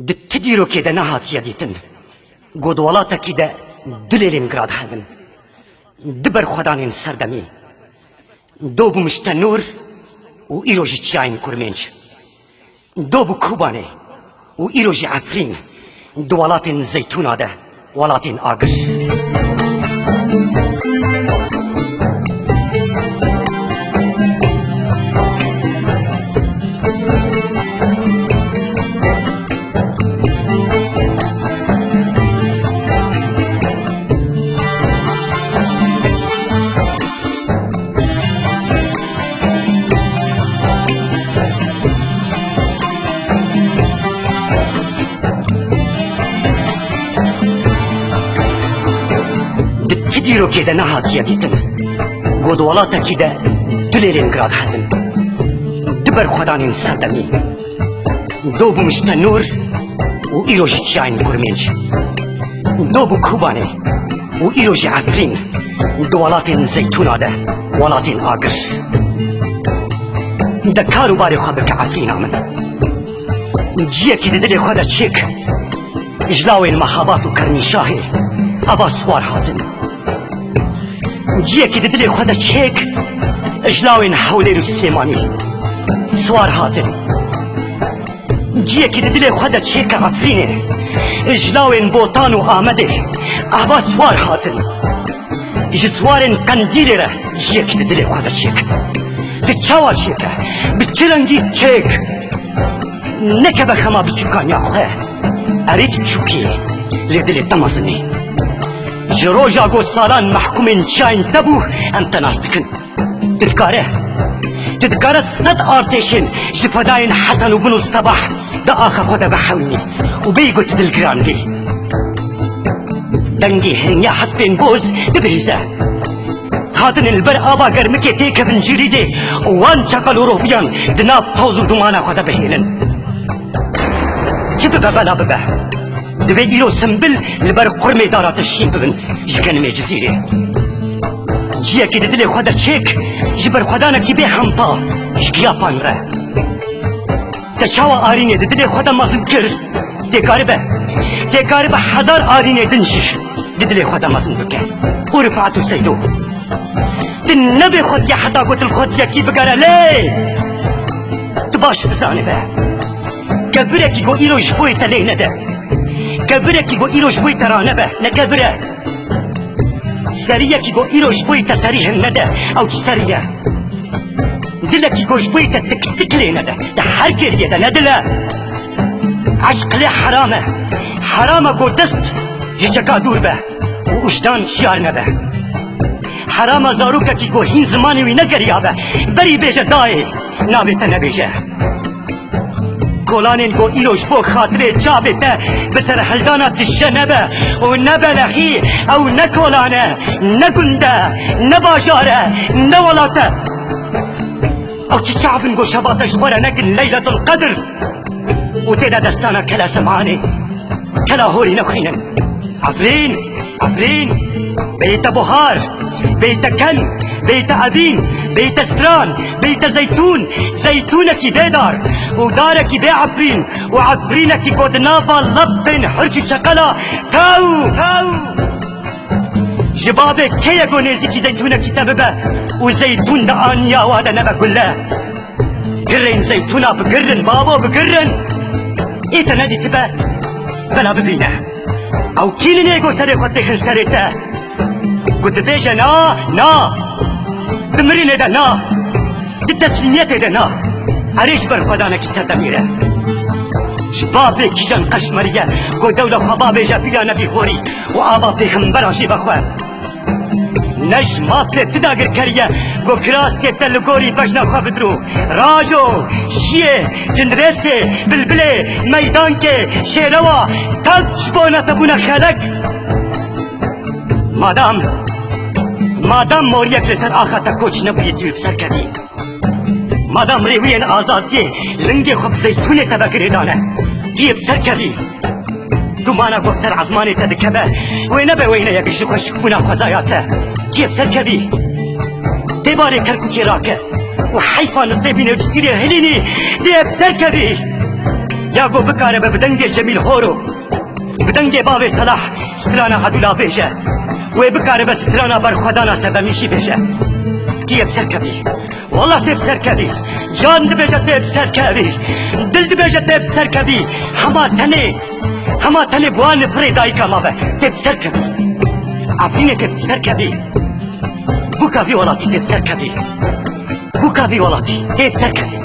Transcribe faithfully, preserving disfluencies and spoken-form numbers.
Di ti dîrokê de nehatiye dîtin, ku di welatekî de du Lênîngrad hebin, du berxwedanên serdemî, dob û Miştenûr û îro jî çiyayên Kurmênc, dob û Kobanê û îro jî Efrîn, di welatên zeytûna de, welatên agir. Di ti dîrokê de nehatiye dîtin, ku di welatekî de du Lênîngrad hebin, du berxwedanên serdemî, dob û Miştenûr û îro jî çiyayên Kurmênc, dob û Kobanê û îro jî Efrîn, di welatên zeytûna de, welatên agir. De kar û barê xwe bike Efrîna min. Ciyekî di dilê xwe de çêk ji lawên Mehabat û Kermîşahê, eva Swar hatin. Ciyekî di dilê xwe de çêk ji lawên Hewlêr û Silêmanî, Swar hatin. Ciyekî di dilê xwe de çêke Efrînê, ji lawên Botan û Amedê, eva Swar hatin. Ji Swarên Qendîlê re ciyekî di dilê xwe de çêk. Di çawa çêke? Bi çi rengî çêk? Nekeve xema biçûkaniya xwe. Erê tu çûkî, lê dilê te mezin e. Ji roja ku salan mehkûmên çiyayên te bû, em te nas dikin. Tu dikare, tu dikare sed artêşên ji fedayên Hesen û Bin û Sebah di axa xwe de vehewînî û bêyî ku tu dilgiran bî. Dengê hêniya hespên boz bibihîze. Hatinên li ber ava germikê têkevin Cîrîdê û wan çeqel û roviyan di nav toz û dumana xwe de bihêlin. Çi bibe bela bibe. Divê îro simbil li ber qurmê dara te şîn bibin ji genimê Cizîrê. Ciyekî di dilê xwe de çêk ji berxwedanekî bê hempa ji giya pan re. Te çawa Arînê di dilê xwe de mezin kir? Tê karibe, tê karibe hezar Arînê din jî di dilê xwe de mezin bike. Û Rifat û Seydo. Tu nebê xwediye heta ku tu li xwediyekî bigere lê. Tu baş bizanibe. Kevirekî ku îro ji bo te lê nede. Kevirekî ku îro ji bo te ranebe. Ne kevir e. Seriyekî ku îro ji bo te serî hin nede. Ew çi serî ye? Dilekî ku ji bo te tik tik lê nede. Di her kêriyê de ne dil e. Eşq lê heram e. Heram e ku dest ji çeka dûr be û wijdan şiyar nebe. Heram e zarokekî ku hîn zimanê wî negeriyabe, berî bêje dayê, navê te nebêje. Kolanên ku îro ji bo xatirê çavê te bi serhildana tije nebe û ne belexî, ew ne kolan e, ne gund e, ne bajar e, ne welat e. Ew çi çav in ku şeva te ji xwe re nekin Leyletul Qedr û tê de destana kela zemanê, kela horî nexwînin. Efrîn, Efrîn, beyte buhar, beyte ken, beyte evîn, beyte stran, beyte zeytûn, zeytûnekî bê dar û darekî bê efrîn û efrînekî ku di nava lepên hirç û çeqela tew, tew. Ji babê kê ye ku nêzîkî zeytûnekî te bibe û zeytûn di aniya wa de nebe gule? Girên zeytûna bigirin, babo, bigirin. Ê te nedîtibe? Bela bibîne. Ew kî nin ê ku serê xwe têxin serê te? Ku dibêje na, na. Di mirinê de na. Di teslîmiyetê de na. Erê ji berxwedanekî serdemî re. Ji babê kîjan qeşmeriye ku dewla xwe babêje pîra nebî xorî û ava pêxembera jî vexwe. Ne ji mafê tu dagirkeriye ku kirasê te li gorî bejna xwe bidiro. Rajo, şiyê, cinrêsê, bilbilê, meydankê, şêrewa, tev ji bo netebûna xelek. Madam, madam moriyek li ser axa te koç nebûyî tu yê bi ser kevî. Madam rêwiyên azadiyê lingê xwe bi zeytûnê te ve girêdane, tu yê bi ser kevî. Dumana ku bi ser ezmanê te dikeve, wê nebe weyneyek ji xweşikbûna xwezaya te. Tu yê bi ser kevî. Dê barê Kerkûkê rake û heyfa Nisêbînê û Cizîrê hilînî, tu yê bi ser kevî. Ya ku bikaribe bi dengê Cemîl Horo, bi dengê bavê Selah strana Hedûla bêje, wê bikaribe strana berxwedana Sevemîşî bêje. Tê bi ser kevî. Wallah tê bi ser kevî. Can dibêje tê bi ser kevî. Dil dibêje tê bi ser kevî. Hema tenê, hema tenê bi wan firê dayika mabe. Tê bi ser kevî. Efrînê tê bi ser kevî. Bûka vî welatî tê bi ser kevî. Bûka vî welatî tê bi ser kevî.